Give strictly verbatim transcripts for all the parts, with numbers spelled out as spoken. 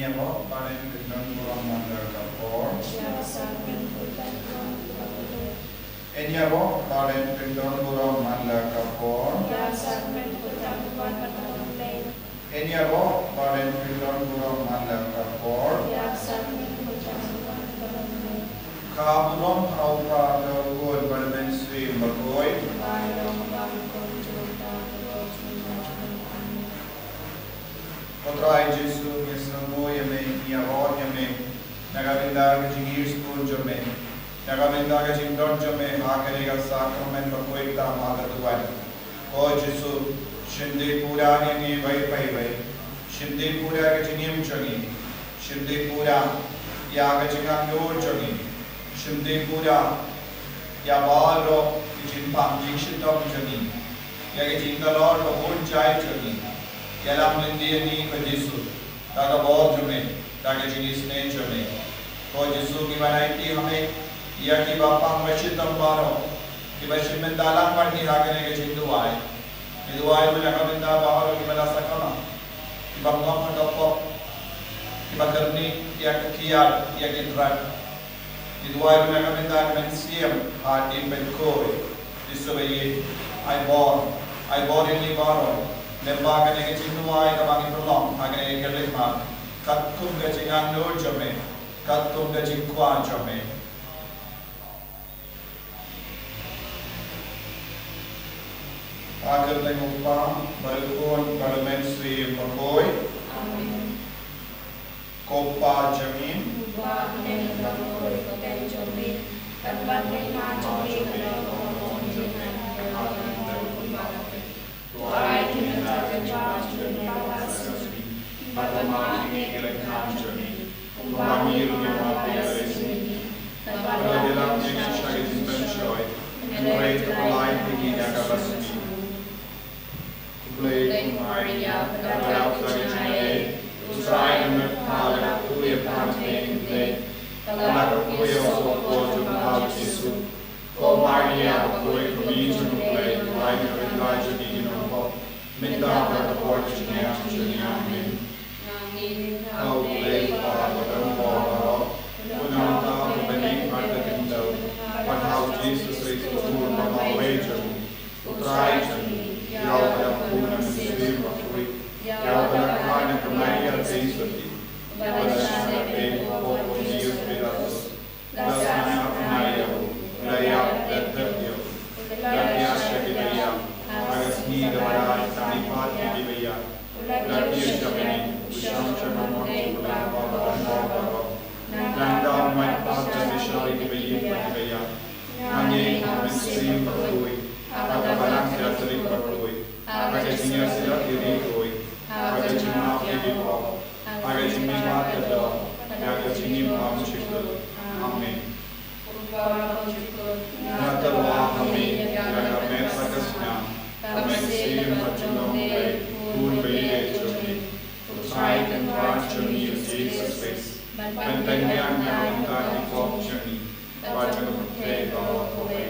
Ïaroh ba ren kyndon burom man la ka por. Ïa ka sakrament pyndonkam burom man la ka por. Ïa ka sakrament pyndonkam burom man la ka por. Ïaroh ba ren kyndon burom man la ka por. Ïa ka sakrament pyndonkam burom man la ka por. Ka burom ha u Kpa, bad ha u Khun, bad ha u Mynsiem Bakhuid. Ba ïong ba ïong jong ka. Ko Trai Jisu, ngi sngewnguh ïa me, ngi ïaroh ïa me, na ka bynta ka jingïasyllok jong me, na ka bynta ka jingdon jong me ha kane ka sakrament bakhuid tam ha ka duwan. Ko Jisu, shim dei pura ïa ngi iwei pa iwei, shim dei pura ïa ka jingim jong ngi, shim dei pura ïa ka jingangnud jong ngi, shim dei pura ïa baroh ki jingpang jingshitom jong ngi, ïa ki jingdalor ba bun jait jong ngi. Ïalam lynti ïa ngi ko Jisu da ka bor jong me, da ka jingisynei jong me. Ko Jisu, ngi wan aiti ha me ïa kiba pang ba shitom baroh, kiba shim bynta lang bad ngi ha kane ka jingduwai. Ngi duwai ruh na ka bynta baroh kiba la sakma, kiba ngop ha ka pop, kiba kyrni ïa ka kiad, ïa ki drug. Ngi duwai ruh na ka bynta ka mynsiem ha ki pynkhoi. Jisu ba ïeit, ai bor, ai bor ïa ngi baroh, lyngba kane ka jingduwai kaba ngi pynlong ha kane ka Kyrteng Mar, katkum ka jingangnud jong me, katkum ka jingkwah jong me. Ha ka kyrteng u Kpa, bad u Khun, bad u Mynsiem Bakhuid. Amen. Ko Kpa jong ngi, uba ha bneng, ba bun ka kyrteng jong me, bad ban long ha jong me ka doh, ka mon jong me, ha ka kyrteng jong me. To ai ki bynta ka jingpang jong me ha ka sngi, bad to map ïa ngi ki lehkhan jong ngi, kumba ngi ruh ngi map ïa ki lehkhan jong ngi. Bad lada ngi lap ïa ngi sha ka jingpynshoi, hynrei to pyllait ïa ngi na kaba sniew. Khublei ko Maria, ka dap da ka jingaiei, U Trai u don bad pha, la kyrkhu ïa pha ha ki kmie, bad la kyrkhu ïa u soh ka por jong pha u Jisu. Ko Maria bakhuid, ka Kmie jong U Blei, duwai ïa ngi ki nongpop, mynta bad ha ka por ka jingïap jong ngi. Amen. Nga ngeit ha U Blei Kpa badonbor baroh, ha u Nongpynim bad ha u Khun, bad ha U Jisu Khrist u Khun ba marwei jong ngi, U Trai jong ngi, ïa uba la kpu na ka Mynsiem Bakhuid, ïa uba la kha na ka Maria Theisotti, uba la shah na ka beiñ u Pop Pontius Pilatus, la sahnarphna ïa u, la ïap, la thep ïa u, la kynjah sha kiba ïap, ha ka sngi kaba lai, ha ka sngi kaba lai, u la kiew sha bneng, u shong sha ka mot jong u Blei Kpa badonbor baroh. Nangta un mad pat ban bishar ïa kiba ïeit bad kiba ïap. Nga ngeit ha ka Mynsiem Bakhuid, ha ka Balang Katholik bakhuid, ha ka jingïasyllok ïa ki riewkhuid, ha ka jingmap ïa ki pop, ha ka jingmihpat ka doh, ha ka jingim bymjukut. Amen. Nga tyrwa ha me ïa ka met bad ka snam, ka mynsiem bad jong U Blei, U Khun ba ïeit jong ngi, U Trai Kynrad jong ngi U Jisu Khrist, ban pynbiang na ka bynta ki pop jong ngi bad jong ka pyrthei baroh kawei.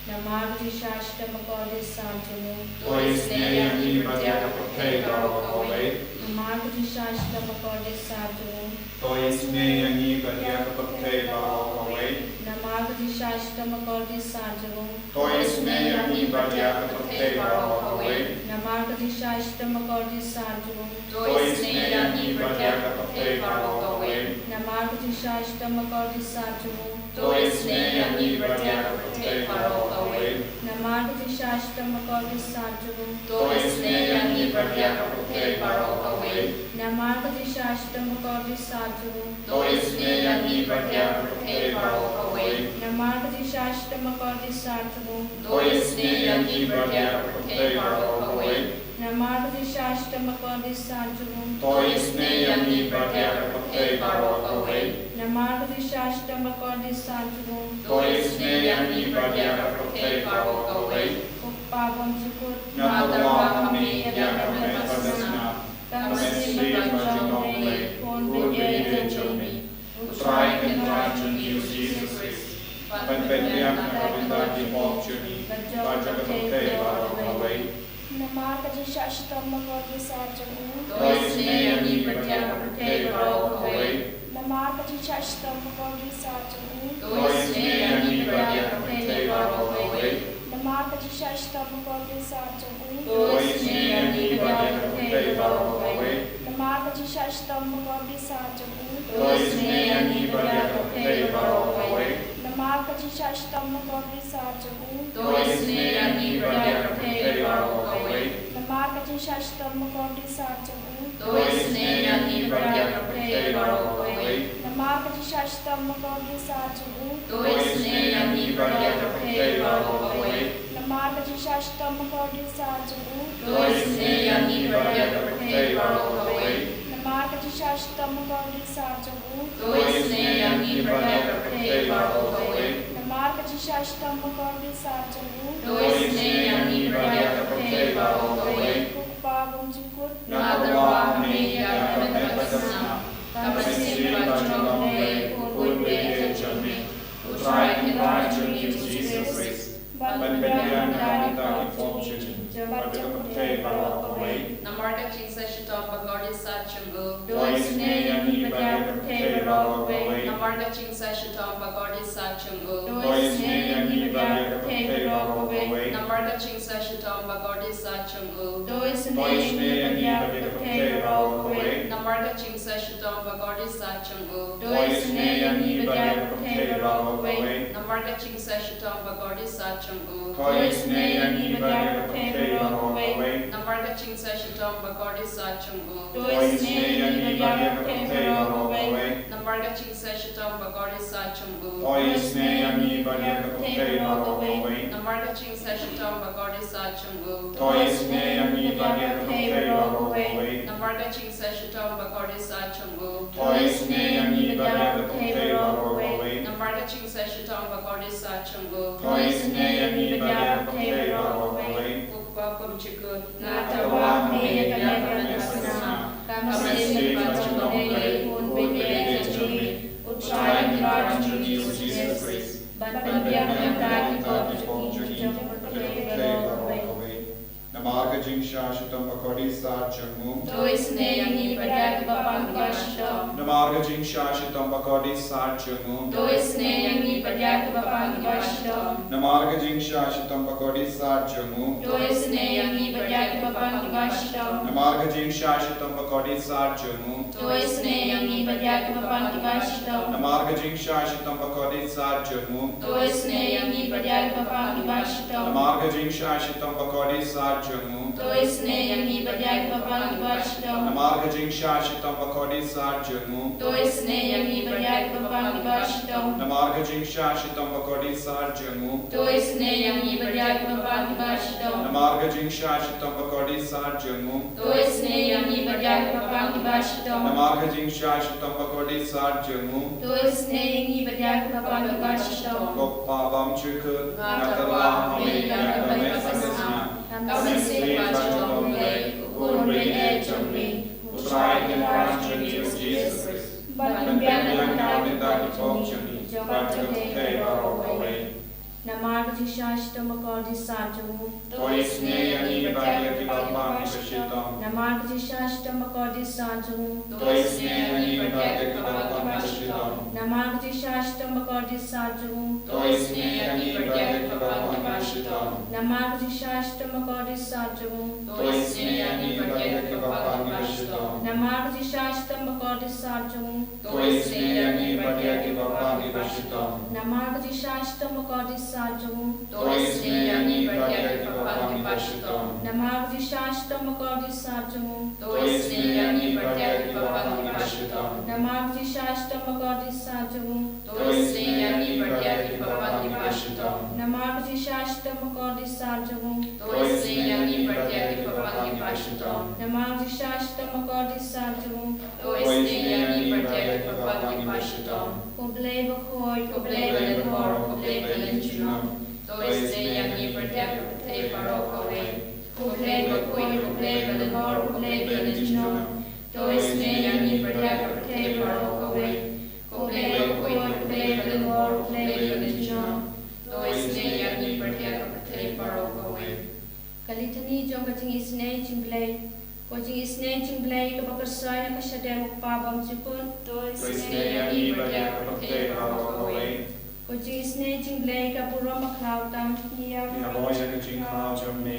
Namar ka jingshisha shitom bakordit sir jong u, to isynei ïa ngi bad ïa ka pyrthei baroh kawei. Namar ka jingshisha shitom bakordit sir jong u, to isynei ïa ngi bad ïa ka pyrthei baroh kawei. Namar ka jingshisha shitom bakordit sir jong u, to isynei ïa ngi bad ïa ka pyrthei baroh kawei. Namar ka jingshisha shitom bakordit sir jong u, to isynei ïa ngi bad ïa ka pyrthei baroh kawei. Namar ka jingshisha shitom bakordit sir jong u, to isynei ïa ngi bad ïa ka pyrthei baroh kawei. Namar ka jingshisha shitom bakordit sir jong u, to isynei ïa ngi bad ïa ka pyrthei baroh kawei. Namar ka jingshisha shitom bakordit sir jong u, to isynei ïa ngi bad ïa ka pyrthei baroh kawei. Namar ka jingshisha shitom bakordit sir jong u, to isynei ïa ngi bad ïa ka pyrthei baroh kawei. Namar ka jingshisha shitom bakordit sir jong u, to isynei ïa ngi bad ïa ka pyrthei baroh kawei. Namar ka jingshisha shitom bakordit sir jong u, to isynei ïa ngi bad ïa ka pyrthei baroh kawei. Ko Kpa bymjukut, nga tyrwa ha me ïa ka met bad ka snam, ka mynsiem bad jong U Blei, U Khun ba ïeit jong ngi, U Trai Kynrad jong ngi U Jisu Khrist, ban pynbiang na ka bynta ki pop jong ngi bad jong ka pyrthei baroh kawei. Namar ka jingshah shitom bakordit sar jong u. To isynei ïa ngi bad ïa ka pyrthei baroh kawei. Namar ka jingshah shitom bakordit sar jong u. To isynei ïa ngi bad ïa ka pyrthei baroh kawei. Namar ka jingshah shitom bakordit sar jong u. To isynei ïa ngi bad ïa ka pyrthei baroh kawei. Namar ka jingshah shitom bakordit sar jong u. To isynei ïa ngi bad ïa ka pyrthei baroh kawei. Namar ka jingshah shitom bakordit sar jong u. To isynei ïa ngi bad ïa ka pyrthei baroh kawei. Namar ka jingshah shitom bakordit sar jong u. To isynei ïa ngi bad ïa ka pyrthei baroh kawei. Namar ka jingshah shitom bakordit sar jong u. To isynei ïa ngi bad ïa ka pyrthei baroh kawei. Namar ka jingshah shitom bakordit sar jong u. To isynei ïa ngi bad ïa ka pyrthei baroh kawei. Namar ka jingshah shitom bakordit sar jong u. To isynei ïa ngi bad ïa ka pyrthei baroh kawei. Namar ka jingshah shitom bakordit sar jong u. To isynei ïa ngi bad ïa ka pyrthei baroh kawei. Ko Kpa bymjukut. Nga tyrwa ha me ïa ka met bad ka snam. Ka mynsiem bajrong U Blei, U Khun beieit jong me, U Trai Kynrad jong ngi U Jisu Khrist, ban pynbiang ïa ka bynta ki pop jong ngi bad ka pyrthei baroh kawei. Namar ka jingshah shitom bakordit sar jong u. To isynei ïa ngi bad ïa ka pyrthei baroh kawei. Namar ka jingshah shitom bakordit sar jong u. To isynei ïa ngi bad ïa ka pyrthei baroh kawei. Namar ka jingshah shitom bakordit sar jong u. To isynei ïa ngi bad ïa ka pyrthei baroh kawei. Namar ka jingshah shitom bakordit sar jong u. To isynei ïa ngi bad ïa ka pyrthei baroh kawei. Namar ka jingshah shitom bakordit sar jong u. To isynei ïa ngi bad ïa ka pyrthei baroh kawei. Namar ka jingshah shitom bakordit sar jong u. To isynei ïa ngi bad ïa ka pyrthei baroh kawei. Namar ka jingshah shitom bakordit sar jong u. To isynei ïa ngi bad ïa ka pyrthei baroh kawei. Namar ka jingshah shitom bakordit sar jong u. To isynei ïa ngi bad ïa ka pyrthei baroh kawei. Namar ka jingshah shitom bakordit sar jong u. To isynei ïa ngi bad ïa ka pyrthei baroh kawei. Namar ka jingshah shitom bakordit sar jong u. To isynei ïa ngi bad ïa ka pyrthei baroh kawei. Ko Kpa bymjukut. Nga tyrwa ha me ïa ka met bad ka snam. Ka mynsiem bajrong U Blei, U Khun beieit jong me, U Trai Kynrad jong ngi U Jisu Khrist, ban pynbiang ïa ka bynta ki pop jong ngi bad ka pyrthei baroh kawei. Namar ka jingshah shitom bakordit sar jong u. To isynei ïa ngi bad ïa kiba pang kiba shitom. Namar ka jingshah shitom bakordit sar jong u. To isynei ïa ngi bad ïa kiba pang kiba shitom. Namar ka jingshah shitom bakordit sar jong u. To isynei ïa ngi bad ïa kiba pang kiba shitom. Namar ka jingshah shitom bakordit sar jong u. To isynei ïa ngi bad ïa kiba pang kiba shitom. Namar ka jingshah shitom bakordit sar jong u. To isynei ïa ngi bad ïa kiba pang kiba shitom. Namar ka jingshah shitom bakordit sar jong u. To isynei ïa ngi bad ïa kiba pang kiba shitom. Namar ka jingshah shitom bakordit sar jong u. To isynei ïa ngi bad ïa kiba pang kiba shitom. Namar ka jingshah shitom bakordit sar jong u. To isynei ïa ngi bad ïa kiba pang kiba shitom. Namar ka jingshah shitom bakordit sar jong u. To isynei ïa ngi bad ïa kiba pang kiba shitom. Namar ka jingshah shitom bakordit sar jong u. To isynei ïa ngi bad ïa kiba pang kiba shitom. Ko Kpa bymjukut. Nga tyrwa ha me ïa ka met bad ka snam. Ka mynsiem bajrong U Blei, U Khun beieit jong me, U Trai Kynrad jong ngi U Jisu Khrist, ban pynbiang ïa ka bynta ki pop jong ngi bad ka pyrthei baroh kawei. Namar ka jingshah shitom bakordit sar jong u. To isynei ïa ngi bad ïa kiba pang kiba shitom. Namar ka jingshah shitom bakordit sar jong u. To isynei ïa ngi bad ïa kiba pang kiba shitom. Namar ka jingshah shitom bakordit sar jong u. To isynei ïa ngi bad ïa kiba pang kiba shitom. Namar ka jingshah shitom bakordit sar jong u. To isynei ïa ngi bad ïa kiba pang kiba shitom. Namar ka jingshah shitom bakordit sar jong u. To isynei ïa ngi bad ïa kiba pang kiba shitom. Namar ka jingshah shitom bakordit sar jong u. To isynei ïa ngi bad ïa kiba pang kiba shitom. Namar ka jingshah shitom bakordit sar jong u. To isynei ïa ngi bad ïa kiba pang kiba shitom. Namar ka jingshah shitom bakordit sar jong u. To isynei ïa ngi bad ïa kiba pang kiba shitom. Namar ka jingshah shitom bakordit sar jong u. To isynei ïa ngi bad ïa kiba pang kiba shitom. Namar ka jingshah shitom bakordit sar jong u. To isynei ïa ngi bad ïa kiba pang kiba shitom. Ko Blei bakhuid, ko Blei ba lyngkor, ko Blei ba lynjulor. To isynei ïa ngi bad ïa ka pyrthei baroh kawei. Ko Blei bakhuid, ko Blei ba lyngkor, ko Blei ba lynjulor. To isynei ïa ngi bad ïa ka pyrthei baroh kawei. Ko Blei bakhuid, ko Blei ba lyngkor, ko Blei ba lynjulor. To isynei ïa ngi bad ïa ka pyrthei baroh kawei. Ka Litany jong ka jingisynei jingblei. Ko jingisynei jingblei kaba kyrsoi na ka shadem u Kpa bymjukut. To isynei ïa ngi bad ïa ka pyrthei baroh kawei. Ko jingisynei jingblei ka burom bakhlawtam. Ïa bor ïa ka jingkhlaw jong me.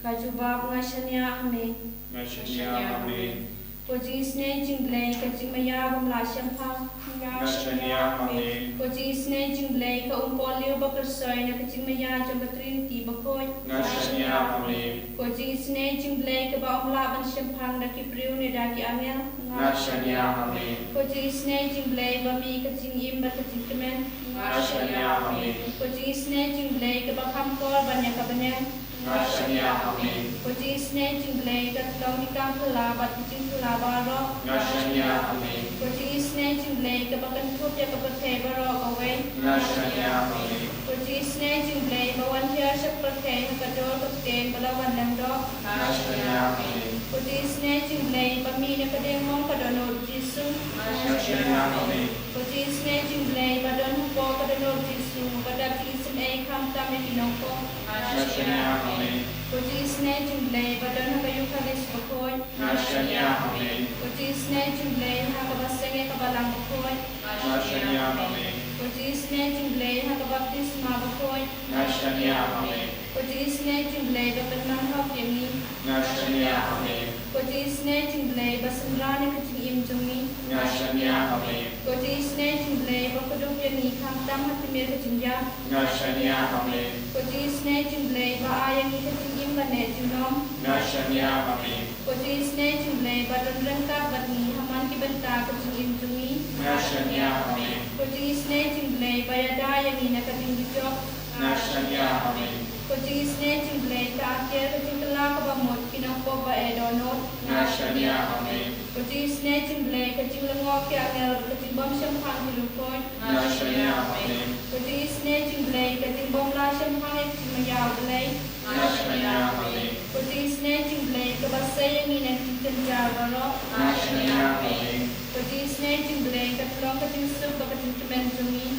Ka jubab: Nga shaniah ha me. Nga shaniah ha me. Ko jingisynei jingblei ka jingmaïa bym lah shemphang. Nga shaniah ha me. Ko jingisynei jingblei ka umpohliew ba kyrsoi na ka jingmaïa jong ka Trinity bakhuid. Nga shaniah ha me. Ko jingisynei jingblei kaba ym lah ban shemphang da ki briew ne da ki angel. Nga shaniah ha me. Ko jingisynei jingblei ba mih ka jingim bad ka jingkmen. Nga shaniah ha me. Ko jingisynei jingblei kaba kham kor ban ïa ka bneng. Nga shaniah ha me. Ko jingisynei jingblei ka tlong ki kam phylla bad ki jingphylla baroh. Nga shaniah ha me. Ko jingisynei jingblei kaba kynthup ïa ka pyrthei baroh kawei. Nga shaniah ha me. Ko jingisynei jingblei ba wan hiar sha ka pyrthei ha ka dur ka ktien ba la wan lyngdoh. Nga shaniah ha me. Ko jingisynei jingblei ba mih na ka diengmong ka dohnud u Jisu. Nga shaniah ha me. Ko jingisynei jingblei ba don hapoh ka dohnud u Jisu, ba dap jingisynei khamtam ïa ki nongpop. Nga shaniah ha me. Ko jingisynei jingblei ba don ha ka Eukharist bakhuid. Nga shaniah ha me. Ko jingisynei jingblei ha kaba seng ïa ka balang bakhuid. Nga shaniah ha me. Ko jingisynei jingblei ha ka baptisma bakhuid. Nga shaniah ha me. Ko jingisynei jingblei ba pynman hok ïa ngi. Nga shaniah ha me. Ko jingisynei jingblei ba synran ïa ka jingim jong ngi. Nga shaniah ha me. Ko jingisynei jingblei ba kdup ïa ngi khamtam ha tmier ka jingïap. Nga shaniah ha me. Ko jingisynei jingblei ba ai ïa ngi ka jingim ba neh jinglong. Nga shaniah ha me. Ko jingisynei jingblei ba don ryngkat bad ngi ha man ki bynta ka jingim jong ngi. Nga shaniah ha me. Ko jingisynei jingblei ba ïada ïa ngi na ka ding bijop. Nga shaniah ha me. Ko jingisynei jingblei ka atiar ka jingkylla kaba mut ki nongpop ba eh dohnud. Nga shaniah ha me. Ko jingisynei jingblei ka jinglyngngoh ki angel bad ka jingbymshemphang ki riewkhuid. Nga shaniah ha me. Ko jingisynei jingblei ka jingbymlah shemphang ïa ka jingmaïa U Blei. Nga shaniah ha me. Ko jingisynei jingblei kaba sei ïa ngi na ki jingjynjar baroh. Nga shaniah ha me. Ko jingisynei jingblei ka tlong ka jingsuk bad ka jingkmen jong ngi.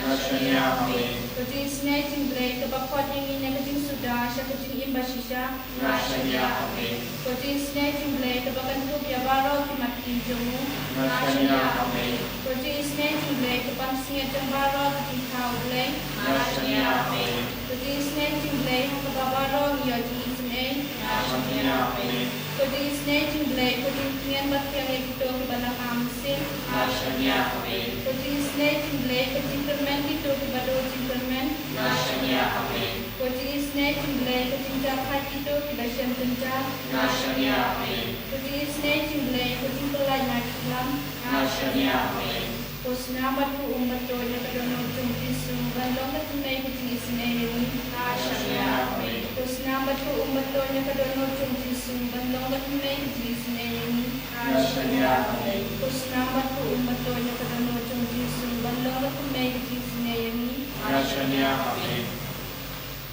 Nga shaniah ha me. Ko jingisynei jingblei kaba khot ïa ngi na ka jingsuda sha ka jingim bashisha. Nga shaniah ha me. Ko jingisynei jingblei kaba kynthup ïa baroh ki mat ki jong u. Nga shaniah ha me. Ko jingisynei jingblei ka pansngiat jong baroh ki jingthaw U Blei. Nga shaniah ha me. Ko jingisynei jingblei ha kaba baroh ngi ïoh jingisynei. Nga shaniah ha me. Ko jingisynei jingblei ko jingtngen ba thiang ïa kito kiba nang am mynsiem. Nga shaniah ha me. Ko jingisynei jingblei ka jingkyrmen kito kiba duh jingkyrmen. Nga shaniah ha me. Ko jingisynei jingblei ka jingjahkhait kito kiba shem jynjar. Nga shaniah ha me. Ko jingisynei jingblei ka jingpyllait na ki klam. Nga shaniah ha me. Ko snam bad ko um bad to ïa ka dohnud jong u Jisu ban long ka thymmei ka jingisynei ïa ngi. Nga shaniah ha me. Ko snam bad ko um bad to ïa ka dohnud jong u Jisu ban long ka thymmei ka jingisynei ïa ngi. Nga shaniah ha me. Ko snam bad ko um bad to ïa ka dohnud jong u Jisu ban long ka thymmei ka jingisynei ïa ngi. Nga shaniah ha me.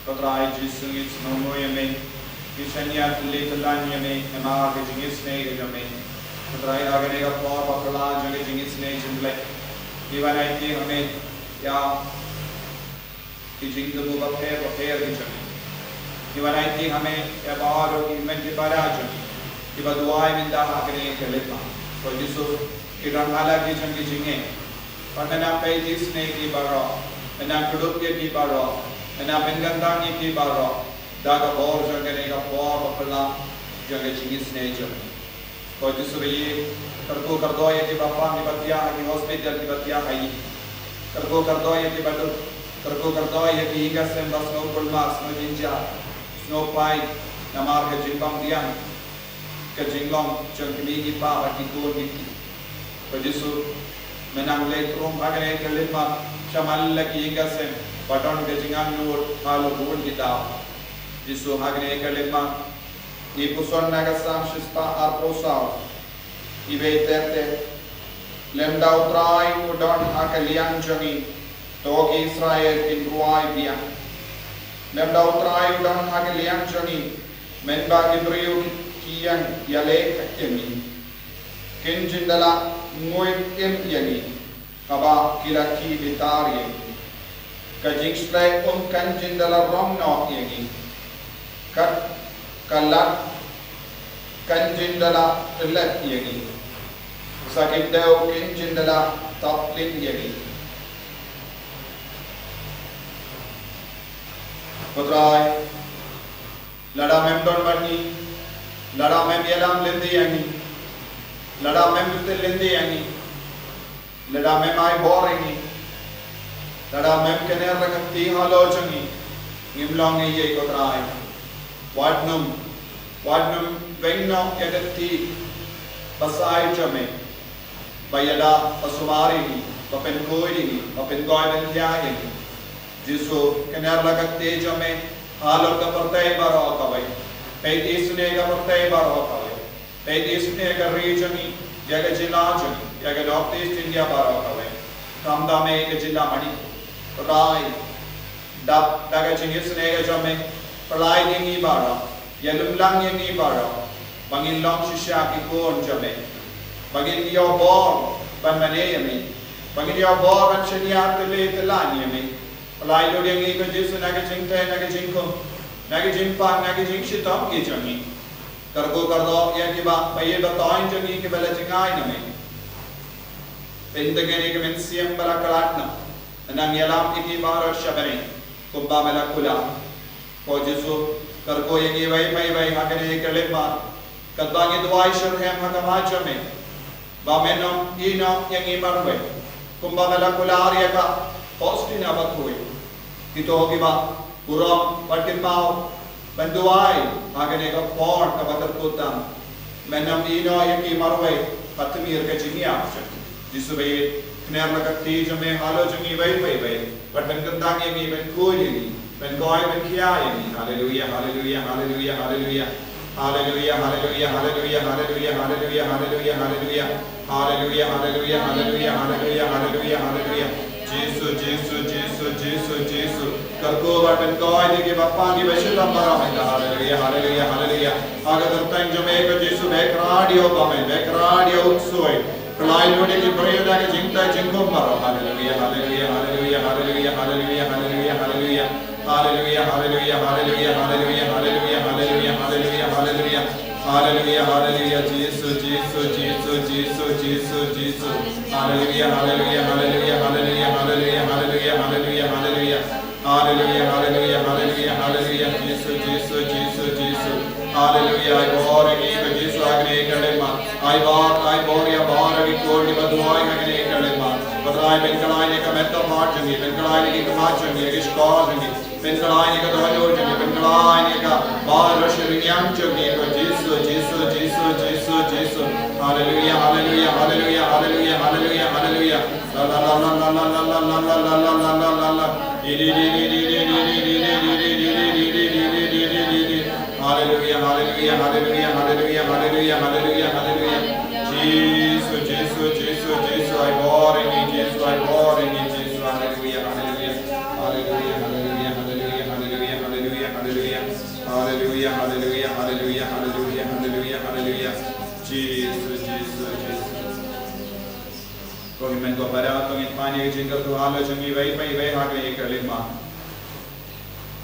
Ko Trai Jisu, ngi sngewnguh ïa me. Ngi shaniah tylli tyllan ïa me namar ka jingisynei ka jong me. Ko Trai, ha kane ka por ba phylla jong ka jingisynei jong U Blei, ngi wan aiti ha me ïa ki jingthmu bapher bapher ki jong ngi. Ngi wan aiti ha me ïa baroh ki hynmen ki para jong ngi kiba duwai mynta ha kane ka leit mass. Ko Jisu, ki don ha la ki jong ki jingeh. Bad me nang peit isynei ïa ki baroh, me nang kdup ïa ki baroh, me nang pynkyntang ïa ki baroh da ka bor jong kane ka por ba phylla jong ka jingisynei jong me. Ko Jisu ba ïeit, kyrkhu kyrdoh ïa kiba pang kiba thiah ha ki hospital kiba thiah ha ïing. Kyrkhu kyrdoh ïa kiba duk, kyrkhu kyrdoh ïa ki ïing ki sem ba sngew kulmar, sngew jynjar, sngew pait namar ka jingbym biang ka jinglong jong ki kmie ki kpa bad ki khun ki kti. Ko Jisu, me nang leit rung ha kane ka leit mass sha man la ki ïing ki sem ba don ka jingangnud ha la bun ki daw. Jisu, ha kane ka leit mass ngi puson na ka Salm shispah arphew saw, iwei ter ter: Lymda U Trai u don ha ka liang jong ngi, to ki Israel kin rwai biang. Lymda U Trai u don ha ka liang jong ngi, mynba ki briew ki ïeng ïaleh ïa ngi, kin jin da la nguid im ïa ngi haba ki la khie bitar ïa ngi. Ka jingshlei um kan jin da la rong noh ïa ngi. Kat ka lad kan jin da la tyllep ïa ngi. Sa ki dew kin jin da la thap lin ïa ngi. Ko Trai, lada mem don bad ngi, lada mem ïalam lynti ïa ngi, lada mem kynthih lynti ïa ngi, lada mem ai bor ïa ngi, lada mem kner la ka kti halor jong ngi, ngim long ngi ei ei ko Trai. Wat nym, wat nym weng noh ïa ka kti basai jong me, ba ïada, ba sumar ïa ngi, ba pynkhuid ïa ngi, ba pynkoit pynkhia ïa ngi. Jisu, kner la ka kti jong me halor ka pyrthei baroh kawei. Peit isynei ka pyrthei baroh kawei. Peit isynei ka ri jong ngi, ïa ka jylla jong ngi, ïa ka North East India baroh kawei. Khamtam ïa ka jylla Manipur. Trai, dap da ka jingisynei ka jong me, pynlait ïa ngi baroh, ïalumlang ïa ngi baroh, ba ngin long shisha ki khun jong me, ba ngin ïoh bor ban mane ïa me, ba ngin ïoh bor ban shaniah tylli tyllan ïa me. Pynlait lut ïa ngi ko Jisu na ka jingtei, na ka jingkhum, na ka jingpang, na ka jingshitom ki jong ngi. Kyrkhu kyrdoh ïa kiba ïeit ba thoiñ jong ngi kiba la jngai na me. Pyntngen ïa ki mynsiem ba la khlad noh, nang ïalam ïa ki baroh sha bneng kumba me la kular. Ko Jisu, kyrkhu ïa ngi iwei pa iwei ha kane ka lympat, katba ngi duwai shitrhem ha khmat jong me, ba men ym ïehnoh ïa ngi marwei, kumba me la kular ïa ka Faustina bakhuid. Kito kiba burom bad kynmaw ban duwai ha kane ka por kaba kyrkhu tam, men ym ïehnoh ïa ki marwei ha tmier ka jingïap jong ngi. Jisu baieit, kner la ka kti jong me halor jong ngi iwei pa iwei, bad pynkyntang ïa ngi, pynkhuid ïa ngi, pynkoit pynkhia ïa ngi. Haleluia, haleluia, haleluia, haleluia. Haleluia, haleluia, haleluia, haleluia, haleluia, haleluia, haleluia. Haleluia, haleluia, haleluia, haleluia, haleluia, haleluia. Jisu, Jisu, Jisu, Jisu, Jisu. Kyrkhu bad pynkoit ïa kiba pang kiba shitom baroh mynta. Haleluia, haleluia, haleluia. Ha ka kyrteng jong me ko Jisu, beh kyrhai ïa u bymman, beh kyrhai ïa u ksuid. Pynlait lut ïa ki briew na ka jingtei jingkhum baroh. Haleluia, haleluia, haleluia, haleluia, haleluia, haleluia, haleluia. Haleluia, haleluia, haleluia, haleluia, haleluia, haleluia, haleluia, haleluia. Haleluia, haleluia, Jisu, Jisu, Jisu, Jisu, Jisu, Jisu. Haleluia, haleluia, haleluia, haleluia, haleluia, haleluia, haleluia, haleluia. Haleluia, haleluia, haleluia, haleluia, Jisu, Jisu, Jisu, Jisu. Haleluia, ai bor ïa ngi ko Jisu ha kane ka lympat. Ai bor, ai bor ïa baroh ki khun kiba duwai ha kane ka lympat. Ko Trai, pynkhlaiñ ïa ka met ka phad jong ngi, pynkhlaiñ ïa ki khmat jong ngi, ïa ki shkor jong ngi, pynkhlaiñ ïa ka dohnud jong ngi, pynkhlaiñ ïa ka baroh shi rynïang jong ngi ko Jisu, Jisu, Jisu, Jisu, Jisu. Haleluia, haleluia, haleluia, haleluia, haleluia, haleluia. La, la, la, la, la, la, la, la, la, la, la, la, la, la, la. Di, di, di, di. Haleluia, haleluia, haleluia, haleluia, haleluia, haleluia, haleluia. Jisu, Jisu, Jisu, Jisu, ai bor ïa ngi, Jisu, ai bor ïa ngi, Jisu, haleluia, haleluia. Haleluia, haleluia, haleluia, haleluia, haleluia, haleluia. Haleluia, haleluia, haleluia, haleluia, haleluia, haleluia. Jisu, Jisu, Jisu. Ko hynmen ko para, to ngin pan ïa ka jingkyrkhu halor jong ngi iwei pa iwei ha kane ka lympat.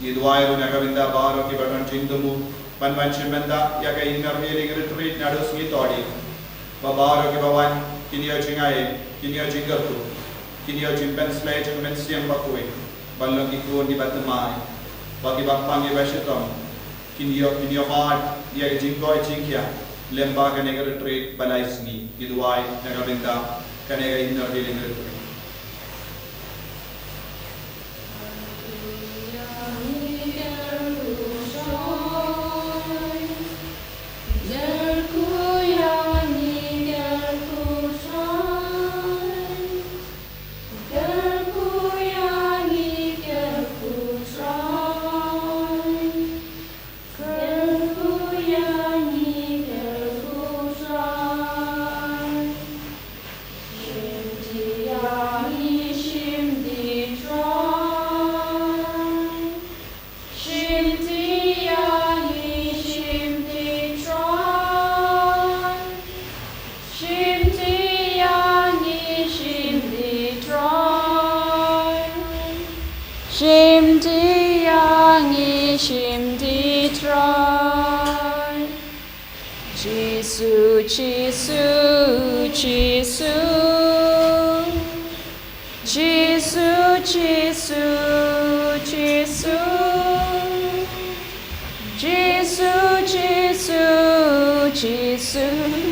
Ngi duwai ruh na ka bynta baroh kiba don jingthmu ban wan shim bynta ïa ka Inner Healing Retreat naduh sngi Thohdieng. Ba baroh kiba wan kin ïoh jingai, kin ïoh jingkyrkhu, kin ïoh jingpynshlei jong ka Mynsiem Bakhuid, ban long ki khun kiba thymmai, ba kiba pang kiba shitom kin ïoh, kin ïoh mad ïa ka jingkoit jingkhiah lem bad kane ka retreat ba lai sngi. Ngi duwai na ka bynta kane ka Inner Healing Retreat. Shim ti ïa ngi, shim ti Trai. Shim ti ïa ngi, shim ti Trai. Shim ti ïa ngi, shim ti Trai. Jisu, Jisu, Jisu. Jisu, Jisu, Jisu. Jisu, Jisu, Jisu.